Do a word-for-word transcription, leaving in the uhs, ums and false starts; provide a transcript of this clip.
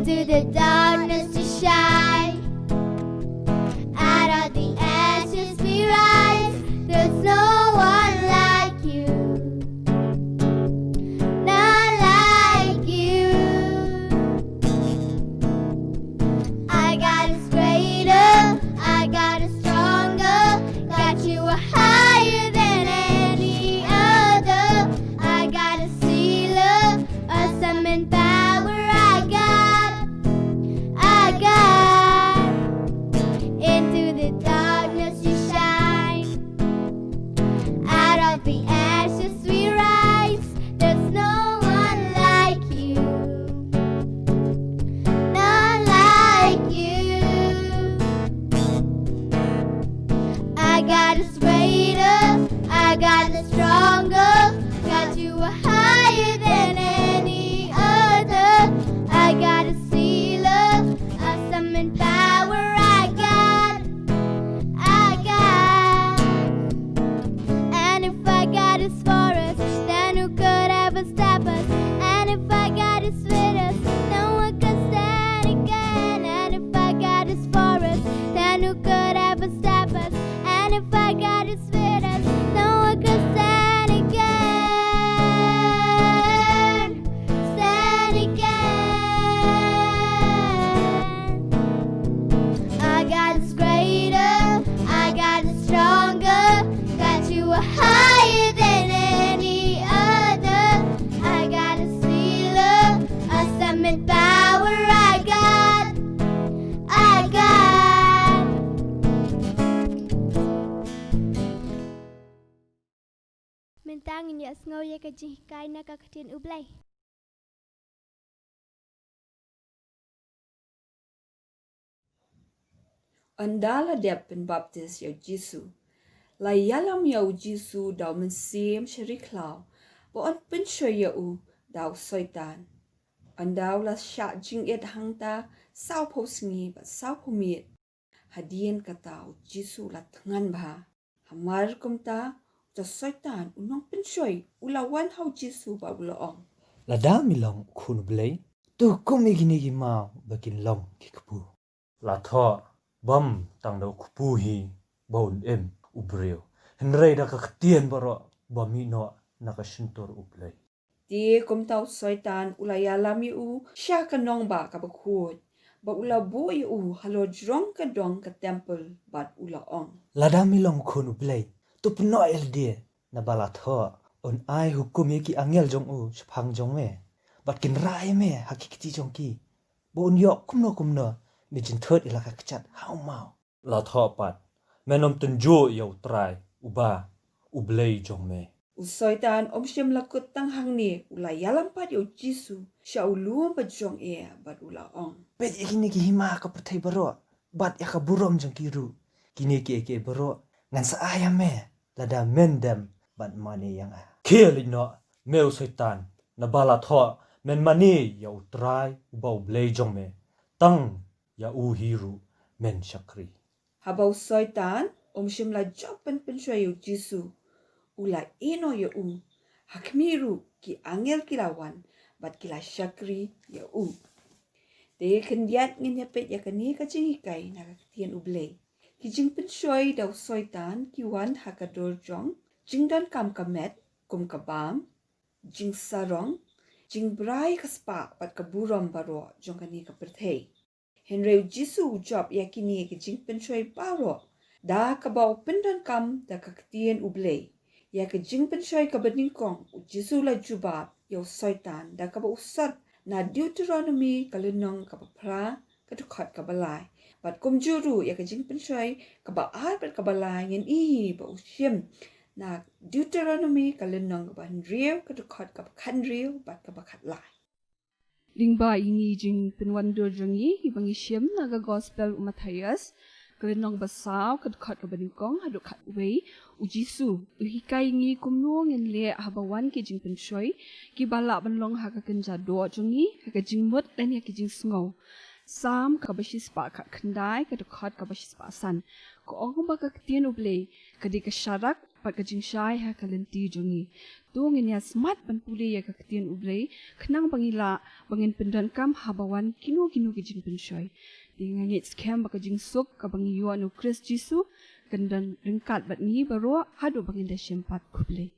to the darkness to shine. Out of the ashes we rise. There's no one like you. None like you. I got is greater, I got is stronger. Got you are higher than any other. I got a sealer, a summon power. I got, I got into the darkness you shine. Out of the ashes we rise. There's no one like you. None like you. I got is greater. I got is stronger. Got you are higher than any other. I got a sealer, a summon power. I got, I got. And if our God is for us, then who could ever stop us? And if our God is with us, no one can stand again. And if our God is for us, then who could ever stop us? And if our God is with us, no one can stand again. Stand again. Our God is greater, our God is stronger. Got you are higher than any other. I got a sealer, a summon power. I got, I got. Mynta ngin ïa sngew ïa ka jinghikai na ka ktien U Blei. Ynda la dep pynbaptis ïa u Jisu, la ïalam ïa u Jisu da u Mynsiem sha ri khlaw, ba un pynshoi ïa u da u Soitan. Ynda u la shah jingit hangta sawphew sngi bad sawphew miet, hadien kata u Jisu u la thngan bha. Hamar kumta, uta u Soitan u nongpynshoi u la wan ha u Jisu bad u la ong: Lada me long u Khun U Blei, to hukum ïa kine ki maw ba kin long ki kpu. La thoh bym tang da u kpu hi ba un im u briew, hynrei da ka ktien baroh ba mih noh na ka shyntur U Blei. Te kumta u Soitan u la ïalam ïa u sha ka nongbah kaba khuid, bad u la buh ïa u halor jrong ka dong ka templ bad u la ong: Lada me long u Khun U Blei, to pynnoh ïa lade, naba la thoh: Un ai hukum ïa ki angel jong u shaphang jong me, bad kin rah ïa me ha ki kti jong ki, ba un ïoh kumno kumno me jynthut ïa la ka kjat ha u maw. La thoh pat: Men ym tynjuh ïa U Trai uba U Blei jong me. U Soitan um shym la kut tang hangne, u la ïalam pat ïa u Jisu sha u lum ba jong eh bad u la ong: Peit ïa kine ki hima ka pyrthei baroh, bad ïa ka burom jong ki ruh. Kine kiei kiei baroh ngan sa ai ïa me, lada men dem bad mane ïa nga. Khie leit noh, me u Soitan, naba la thoh: Men mane ïa U Trai uba U Blei jong me, tang ïa u hi ruh men shakri. Haba u Soitan um shym la jop ban pynshoi ïa u Jisu, u la ïehnoh ïa u ha khmih ruh, ki angel ki la wan bad ki la shakri ïa u. Te khyndiat ngin ïa peit ïa kane ka jinghikai na ka ktien U Blei. Ki jingpynshoi da u Soitan ki wan ha ka dur jong jingdonkam ka met kum ka bam, jingsarong, jingbrai ka spah bad ka burom baroh jong kane ka pyrthei. Hynrei u Jisu u jop ïa kine ki jingpynshoi baroh da kaba u pyndonkam da ka ktien U Blei. Ïa ka jingpynshoi kaba nyngkong, u Jisu u la jubab ïa u Soitan da kaba u sot na Deuteronomi ka lynnong kaba phra, ka dkhot kaba lai. Bad kumjuh ruh ïa ka jingpynshoi kaba ar bad kaba lai ngin ïohi ba u shim na Deuteronomi ka lynnong kaba hynriew, ka dkhot kaba khathynriew bad kaba khatlai. Lyngba ïa kine ki jingpynwandur jong ngi, kiba ngi shim na ka Gospel u Mathaios, ka lynnong ba saw, ka dkhot kaba nyngkong haduh khatwei, u Jisu u hikai ïa ngi kumno ngin leh haba wan ki jingpynshoi kiba lah ban long ha ka kynja doh jong ngi, ha ka jingmut lane ha ka jingsngew. Salm kaba shispah khatkhyndai, ka dkhot kaba shispah san, ka ong ba ka ktien U Blei ka dei ka sharak bad ka jingshai ha ka lynti jong ngi. To ngin ïa smat ban pule ïa ka ktien U Blei, khnang ba ngi lah ba ngin pyndonkam haba wan kino kino ki jingpynshoi. Te nga ngeit skhem ba ka jingsuk kaba ngi ïoh na U Khrist Jisu kan don ryngkat bad ngi baroh haduh ba ngin da shim pat. Khublei.